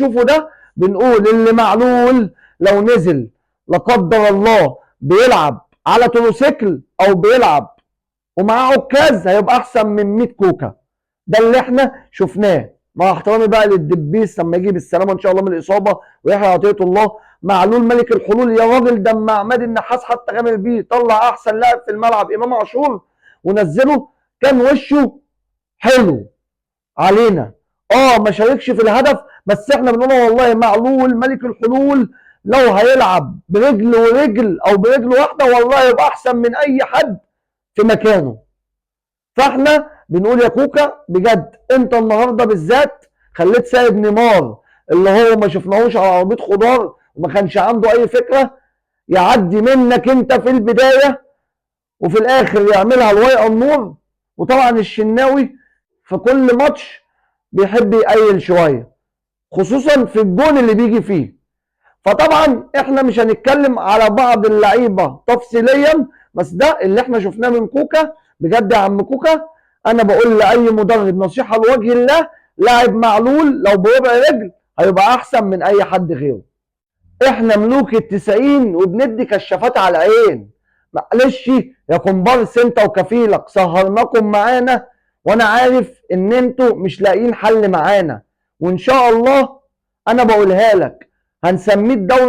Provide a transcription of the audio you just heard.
بنشوفه ده بنقول اللي معلول لو نزل لا قدر الله بيلعب على تروسيكل او بيلعب ومعاه عكاز هيبقى احسن من 100 كوكا. ده اللي احنا شفناه، مع احترامي بقى للدبيس لما يجي بالسلامة ان شاء الله من الاصابة ويحيى عطية الله. معلول ملك الحلول يا راجل، ده اما عماد النحاس حتى غامر بيه، طلع احسن لاعب في الملعب امام عاشور ونزله، كان وشه حلو علينا. ما شاركش في الهدف، بس احنا بنقول والله معلول ملك الحلول، لو هيلعب برجل ورجل او برجل واحدة والله يبقى احسن من اي حد في مكانه. فاحنا بنقول يا كوكا بجد انت النهارده بالذات خليت سايب نيمار اللي هو ما شفناهوش على عربية خضار وما كانش عنده اي فكرة، يعدي منك انت في البداية وفي الاخر يعملها الواي النور. وطبعا الشناوي في كل ماتش بيحب يقيل شوية، خصوصا في الجون اللي بيجي فيه. فطبعا احنا مش هنتكلم على بعض اللعيبة تفصيليا، بس ده اللي احنا شفناه من كوكا. بجد يا عم كوكا، انا بقول لاي مدرب نصيحة لوجه الله، لاعب معلول لو بربع رجل هيبقى احسن من اي حد غيره. احنا ملوك 90 وبندي كشافات على العين. معلش يا كومبارس انت وكفيلك، سهرناكم معانا، وانا عارف ان انتوا مش لاقيين حل معانا، وان شاء الله انا بقولها لك هنسميه الدوري.